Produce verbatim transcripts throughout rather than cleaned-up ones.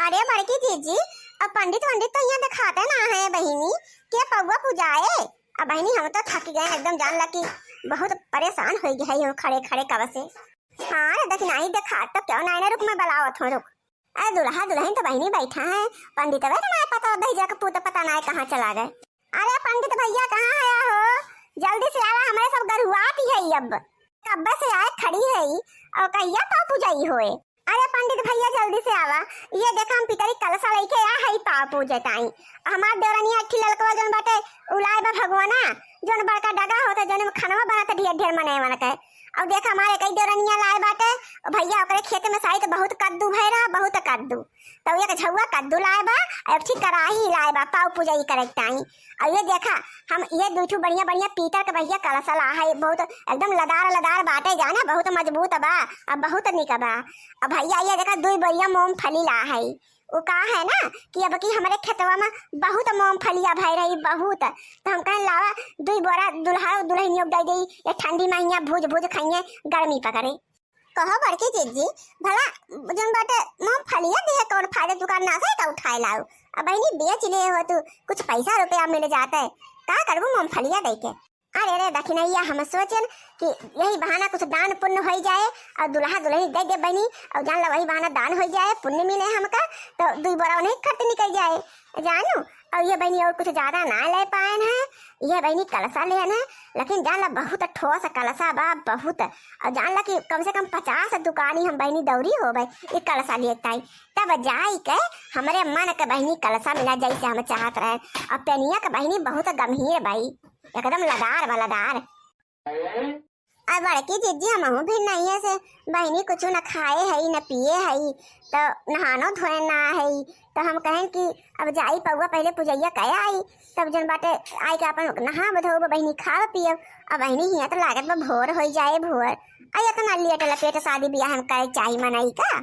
अरे बड़की जीजी, अब पंडित वंडित तो यहाँ दिखाते ना है बहिनी, के पौवा पूजाए? अब बहिनी हम तो थक गए एकदम, जान ला कि बहुत परेशान हो गए हम खड़े खड़े कब से। हाँ रे, देखी नहीं दिखा तो क्यों नहीं, रुक मैं बुलावत हूँ, रुक। अरे दुल्हा दुल्हन तो बहिनी बैठा है, पंडित वे तो नहीं पता, दहिजरा के पूत पता नहीं कहाँ चला गए। अरे पंडित भैया कहाँ है हो, जल्दी से आवा, हमारे सब गरुआत ही है अब, कब्बे से आए खड़ी है और कहिया पाँव पूजाई होए। अरे पंडित भैया जल्दी से आवा, ये देखा हम पितरी कलसा लेके आ है पाँव पूजे ताई। हमार देवरनिया एक ठे ललकवा जौन बाटे उलाए बा भगवाना, जौन बड़का डगा होता जौन में खनवा बनत ढेर ढेर मने मन के। और देखा हमारे कई देवरनिया लाए बाटे, और भैया ओकरे खेत में साइत बहुत कद्दू भय रहा, बहुत कद्दू। तो एक झउआ कद्दू लाए बा, और एक ठे कराही लाए बा पाँव पूजाई करे के ताई। और ये देखा हम ये दुई ठो बढ़िया बढ़िया पीतल के भैया कलसा ला है, बहुत एकदम लदार लदार बाटे जाना, बहुत मजबूत बा, अब बहुत निक बा। अब भैया ये देखा दुई बोरिया मूंगफली ला है, उ का है ना कि अब की हमरे खेतवा में बहुत मूंगफलिया भय रही बहुत, तो हम कहन लावा दुई बोरा दुल्हा दुल्हनियों के दे दे, ये ठंडी में हियाँ भूज भूज खाइए, गर्मी पकड़े। कहो बड़की जीजी, भला जौन बाटे मूंगफलिया दिहे कौन फायदा, दुकान ना से का उठाए लाओ, अब बहिनी बेच ले हो तू, कुछ पैसा रुपया मिल जाता है, का करबू मूंगफलिया दे के? अरे रे दखिनैया, हम सोचेन कि यही बहाना कुछ दान पुण्य होई जाए और दुल्हा दुल्हन दे दे बहिनी, और जान ला वही बहाना दान होई जाए, पुण्य मिले हमका, तो दुई बोरा उन्हें खर्च निकल जाए जानू। और ये बहिनी और कुछ ज्यादा ना ले पाएन है, ये बहिनी कलसा लेन है, लेकिन जान ला बहुत ठोस कलसा बा बहुत। और जान ला कि कम से कम पचास दुकानी हम बहिनी दौरी होबे ई कलसा लिए ताई, तब जाई के हमरे मन के बहिनी कलसा मिला जैसे हम चाहत रहे। और पेनिया के बहिनी बहुत गंभीर बाई, एकदम लदार बा लदार। और बड़की जीजी हमहू भी नहीं है से बहिनी कुछ न खाए है न पिए है, तो नहानो धोए ना है, तो हम कहें कि अब जाई पौवा पहले पूजैया कह आई, तब जन बाटे आई के अपन नहा धोब बहिनी खाब पियब। अब बहिनी हियाँ तो लागत बा भोर होई जाए भोर, आ इतना लेट लपेट शादी ब्याह हम करे चाही मनई का?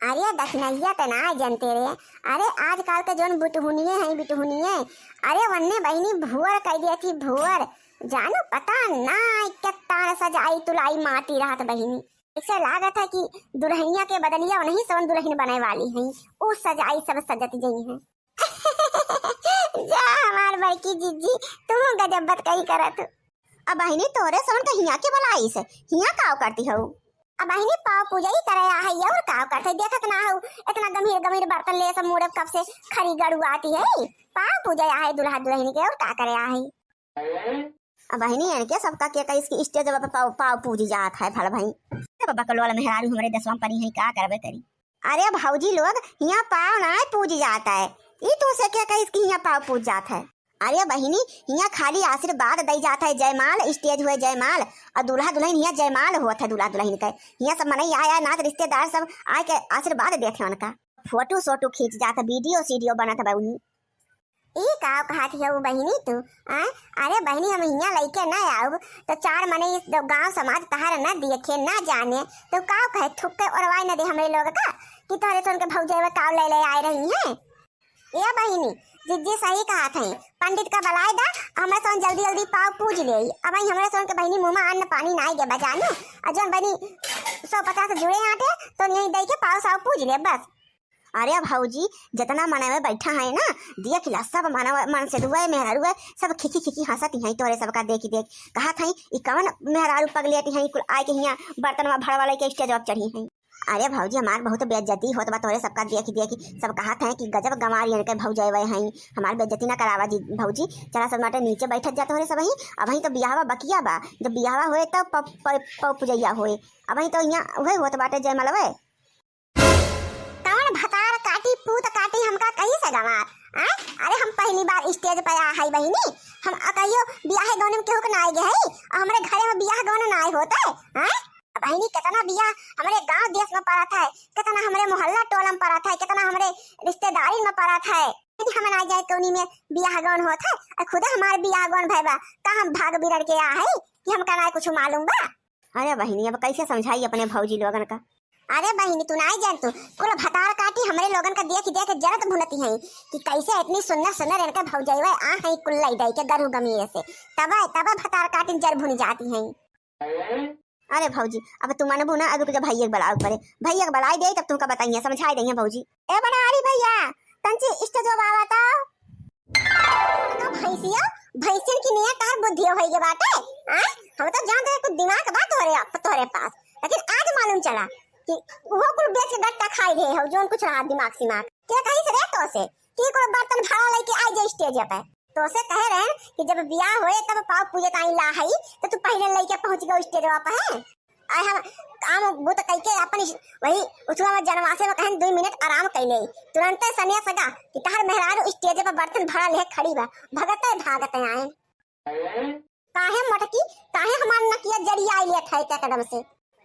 अरे दखिनैया त ना जनते रे, अरे आजकल के जौन बिटुहुनिये हैं बिटुहुनिये, अरे वन्ने बहिनी भुअर कह दिया थी भुअर, जानू पता ना कितना सजाई तुलाई माटी रहत बहिनी। ऐसे लागत है कि दुल्हनिया के बदलिया उन्हीं सवन दुल्हन बने वाली हैं, उ सजाई सब सजत जई हैं। जा हमार बड़की जीजी, तू गजब बतकही करत हो। अब बहिनी तोरे सवन के हिया के बलाइस, हिया काव करती हो? अब बहिनी पाँव पूजा ही करे आहे, और काव करते देखत ना हो, इतना गंभीर गंभीर बर्तन ले सब मुड़े कब से खरी गड़ुआती है, पाँव पूजा आहे दुल्हा दुल्हन के, और का करे आहे? अब बहिनी इनके सबका के कहिस कि स्टेज पे पाँव, पाँव पूजी जात है भल भाई। अरे बाबा कलवाल मेहरारू हमरे देशवा में परी है, का करबे करी। अरे भौजी लोग, हियाँ पाँव नाय पूजी जात है। ई तू से के कहिस कि हियाँ पाँव पूज जात है? अरे बहिनी, हियाँ खाली आशीर्वाद दई जात है, जयमाल, स्टेज हुए जयमाल, और दूल्हा दुल्हन हियाँ जयमाल होत है दूल्हा दुल्हन के। हियाँ सब मनई आय आय नात रिश्तेदार सब आय के आशीर्वाद देत है उनका। फोटो सोटो खींच जात है, वीडियो सीडियो बनत बा उन्हीं। ई का कहत हऊ बहिनी तू, आय? अरे बहिनी, हम हियाँ लइके न आउब, तो चार मनई इस दो गाँव समाज तहार न देखे, न जाने, तो का कहे, थुक्के ओरवाए न दे हमरे लोग का, कि तोहरे सोन के भौजाई वे काव ले ले आए रही हैं? ए बहिनी, जिज्जी सही कहत हैं, पंडित का बलाए दा, हमरे सोन जल्दी जल्दी पाँव पूज ले। अब आई हमरे सोन के बहिनी मुँह में अन्न पानी नाई गे बजानू, और जौन बहिनी सौ पचास जुड़े आटे, तो यहीं दई के पाँव साव पूज ले बस। अरे भौजी, जितना मनवे बैठा है ना, देख ला, सब मनवे, मन से दुए, मेहरारू है, सब खिखी खिखी हंसत हैं तोरे सबका देखी देख। कहत हैं, "ई कवन मेहरारू पगलेटी हैं, कुल आए के हियाँ बर्तन में भरवा लेके स्टेज पर चढ़ी हैं।" अरे भौजी, हमार बहुत बेइज्जती होत बा तोरे सबका देखी देखी। सब कहत हैं कि गजब गंवार इनके भौजाई वे हैं, हमार बेइज्जती ना करावा जी भौजी। चला सब माटे नीचे बैठत जा तोरे सब ही। अब ही तो बियाहवा बकिया बा, जब बियाहवा होए तब प-, प-, प-, पुजैया होए। अब ही तो यहाँ उहे होत बाटे जयमलवे। कौन भतार काटी, पूत काटी, हमका कही से गंवार? आय? अरे हम पहली बार स्टेज पे आ है बहिनी, हम अकहियो बियाहे गौने में केहू के ना आए गे है, और हमरे घरे में बियाह गौने ना आए होते, आय? बहिनी कितना बियाह हमरे गांव देश में परत है, कितना हमरे मोहल्ला टोला में परत है, कितना हमरे रिश्तेदारी में परत है, लेकिन हम ना जाए कौनी में बियाह गौन होत है, और खुद हमारे बियाह गौन भय बा, का हम भाग बिरड़ के आ है कि हमका ना कुछ मालूम बा? अरे बहिनी, अब कैसे समझाई अपने भौजी लोगन का? अरे बहिनी, तू नाई जान तू, कुल भतार काटी हमरे लोगन का देख देख जरत भुनती हैं कि कैसे इतनी सुंदर सुंदर इनके भौजाई आ हैं कुल लई दई के गरु गमीरे से। तब, तब भतार काटी जर भुन जाती हैं। अरे भौजी, अब तू मनबू ना, अब रुक जा, भैया के बुलावे के पड़े। भैया के बुलाई दे, तब तुमका बताइए, समझाई दइहे भौजी। ए बनारी भैया, तंची स्टेजवा बावा तो। तो भैंसियो, भैंसियन की नियत तार बुद्धियो होई गे बाटे। आय, हम तो जानते रहे कुछ दिमाग बा तोहरे, तोहरे पास, लेकिन आज मालूम चला कि वो कुल बेच के गट्टा खाई रहे हो, जोन कुछ रहा दिमाग सिमाग। के कहीं से रे तो से कि कुल बर्तन भाड़ा लेके आई जे स्टेज पे। तो से कहे रहन कि जब बियाह होए तब पाव पूजे ताई ला हई, तो तू पहले लेके पहुंच गयो स्टेजवा पे है। आय हम काम बुत कइके अपन इस-, वही उठवा में जनवासे में कहन दुई मिनट आराम कइले। तुरंते सनिया सगा कि तहर मेहरारू स्टेज पर बर्तन भाड़ा लेके खड़ी बा, भगते भागते आए। काहे मोटकी, काहे हमार नकिया जरिया लेत है एकदम से?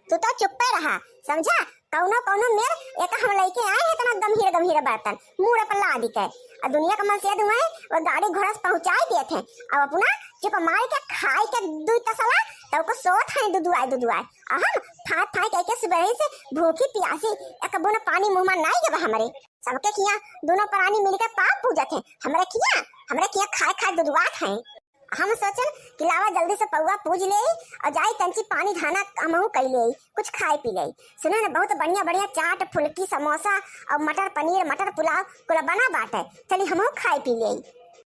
तू तो चुप्पे रहा, समझा? कौनो कौनो मेर एक हम लेके आए हैं इतना गंभीर गंभीर बर्तन मूड़ पर लाद के, और दुनिया का मन से दुआए वो गाड़ी घोड़ा से पहुंचाए देत हैं। अब अपना चुप मार के खाए के दुई तसला, तब को सोत हैं दुदुआए दुदुआए। और हम फाय फाय कह के सुबह से भूखी प्यासी, एक बूंद पानी मुंह में नाई गवा हमरे। सबके किया दोनों प्राणी मिलके पाव पूजत हैं, हमरे किया, हमरे किया खाए खाए दुदुआत हैं। हम सोचन कि लावा जल्दी से पौवा पूज ले और जाई तंची पानी धाना हमहू कई ले, कुछ खाए पी ले। सुने न, बहुत बढ़िया बढ़िया चाट, फुलकी, समोसा और मटर पनीर, मटर पुलाव कुल बना बाटे, चली हमहू खाए पी ले।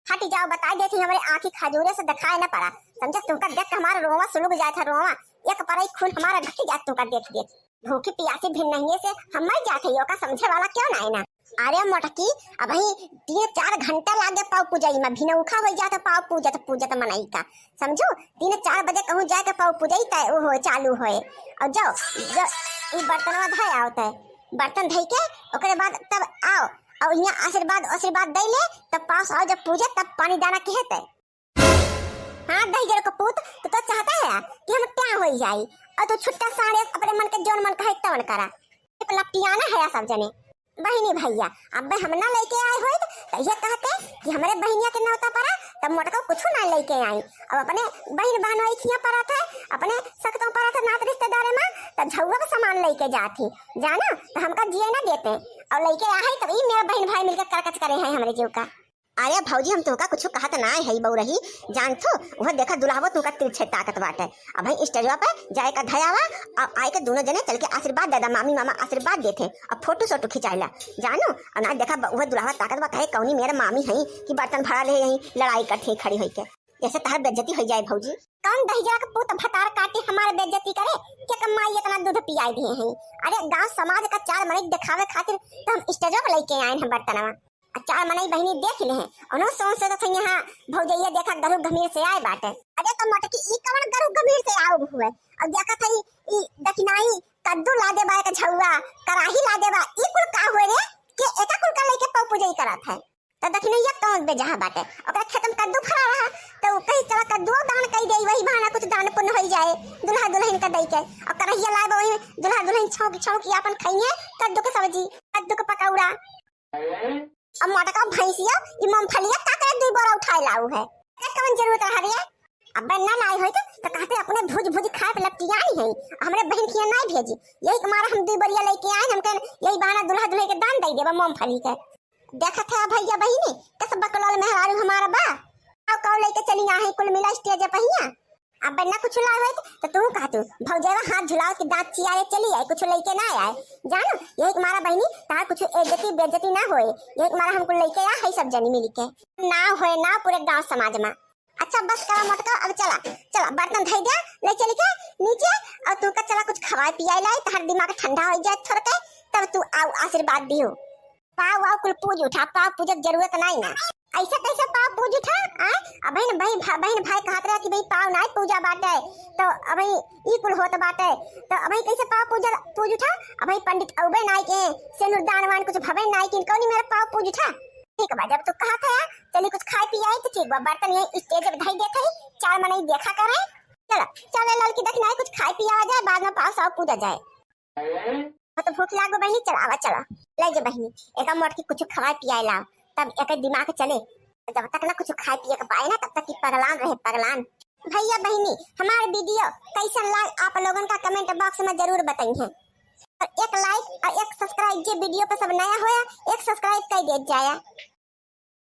हट जाओ, बताई देती हमरे आँखी खजूरे से दिखाए न पड़ा, समझा? तुमका देख के हमारा रोवा सुलुग जाए था, रोवा एक परई खून हमारा घट जात तुमका देख देख। भूखी पियासी भिन नहीं से हम मर जाते, यो का समझे वाला क्यों ना है ना? अरे मोटकी, अबही तीन चार घंटा लागे पाव पूजई में, भिनौखा होई जात पाव पूजत पूजत मनई का, समझू? तीन चार बजे कहूँ जाके पाव पूजई तय वो होए, चालू होए। और जाओ, जो ई बर्तनवा धय आओ तय, बर्तन धई के ओकरे बाद तब आओ, और यहाँ आशीर्वाद आशीर्वाद दे ले, तब पास आओ, जब पूजे तब पानी दाना के हेतै। हाँ दहिजर का पूत, तू तो चाहता है कि हम क्या हो जाई, और तू छुट्टा साड़े अपने मन के जौन मन कहे तवन करा। ये लपटियाना है सब जने। बहिनी भैया, अब हम ना लेके आए होइत, तो ये कहते कि हमरे बहिनिया के नौता परा, तब मोटको कुछ ना लेके आई। अब अपने बहिन बहनोई खिया परा था, अपने सकतों परा था नात रिश्तेदारे में, तब झउआ का सामान लेके जाती, जाना, तो हमका जिए ना देते, और लेके आए तब ई मेरा बहिन भाई मिलके करकच करे हैं हमरे जीव का। अरे भौजी, हम तुमका कुछ कहत ना है बउरही, जान थो, वह देखा दुल्हावो तुमका तिरछे ताकत बाटे। अबही स्टेजवा पे जाए का धयावा, अब आए के दोनों जने चल के आशीर्वाद दे दा, मामी मामा आशीर्वाद देते, अब फोटो सोटो खिंचाइला, जानो। और ना देखा ब-, वह दुल्हावा ताकत बा, कहे कौनी मेरे मामी है कि बर्तन भरा ले यहीं लड़ाई करते हैं खड़ी होई के, जैसे तहर बेइज्जती हो जाए भौजी। कौन दहिजरा के पूत भतार काटे हमारे बेइज्जती करे, के कमाई इतना दूध पियाई दिए हैं? अरे गांव समाज का चार मनई दिखावे खातिर तो हम स्टेजवा पे लेके आए हैं बर्तनवा। आ चार मनई बहिनी देख ले हैं, उन्हों सोच सोचत हैं यहाँ भौजैया देखा गरु गंभीर से आए बाटे। अरे तो मोटकी ई कवन गरु गंभीर से आओ हुए? और देखत है ई दखिनाई कद्दू लादे बा, एक झउआ कराही लादे बा, ई कुल का हुए रे? के एका कुल का लेके पौ पूजई करत है? तो दखिनैया कौन बेजहा बाटे? ओकरा खेत में कद्दू फरा रहा, तो उ कही चला कद्दुओ दान कई दे, वही बहाना कुछ दान पुण्य होई जाए दुल्हा दुल्हन का दई के। और करहिया लाए बा, वही दुल्हा दुल्हन छौंक छौंक के अपन खाइए कद्दू के सब्जी, कद्दू के पकौड़ा। अब मोटका भैंसिया, ई मूंगफलिया का करे दुई बोरा उठाए लाऊ है? अरे कवन जरूरत रहा रे? अबे ना लाई होई तो, तो कहते अपने भुज भुज खाए पे लपटी आई है, हमरे बहन खिया नाई भेजी। यही के मारा हम दुई बोरिया लेके आए, हमके यही बहाना दुल्हा दुल्हन के दान दे देबा मूंगफली के। देखत है भैया बहिनी, कस बकलोल मेहरारू हमारा बा। आओ कौ लेके चली ना है कुल मिला स्टेज पहिया। अब ना कुछ ला होइत, तो तू कह तू, भौजेवा हाथ झुलाओ के दांत चियाए चली आए, कुछ लेके ना आए। जानो, यही के मारा बहिनी, तार कुछ इज्जती बेइज्जती ना होए, यही के मारा हमको लेके आ है सब जनी मिल के। ना होए ना पूरे गांव समाज में। अच्छा बस करा मोटका, अब चला, चला बर्तन धई दे, ले चल के नीचे, और तू का चला कुछ खवाए पियाए लाई, तार दिमाग ठंडा हो जाए थोड़ के, तब तू आओ आशीर्वाद दियो। पाव वाव कुल पूज उठा, पाव पूजे के जरूरत नाई ना। ऐसे कैसे पाव पूज उठा? आय? अबहिन भाई भा-, बहिन भाई कहत रहे कि भाई पाव नाई पूजा बाटे, तो अबही ई कुल होत बाटे, तो अबही कैसे पाव पूजा, पूज उठा? अबही पंडित अउबे नाई के, सेनुर दान वान कुछ भवे नाई के, कौनी मेरा पाव पूज उठा? ठीक बा, जब तू कहत है, चली कुछ खाए पिए आई तो ठीक बा, बर्तन यही स्टेज पे धई देत है, चार मनई देखा करे। चला, चले ललकी दखिनाई कुछ खाए पिए आ जाए, बाद में पाव साव पूजा जाए। बहुत भूख लागो बहिनी, चला आवा, चला। ले जे बहिनी, एका मोटकी कुछ खवाए पियाए लाओ, तब एक दिमाग चले। जब तक ना कुछ खाए पिए के पाए ना, तब तक की पगलान रहे, पगलान। भैया बहिनी, हमार वीडियो कैसन लाग, आप लोगन का कमेंट बॉक्स में जरूर बताइए। और एक लाइक और एक सब्सक्राइब, जे वीडियो पे सब नया होया, एक सब्सक्राइब कर दे जाया।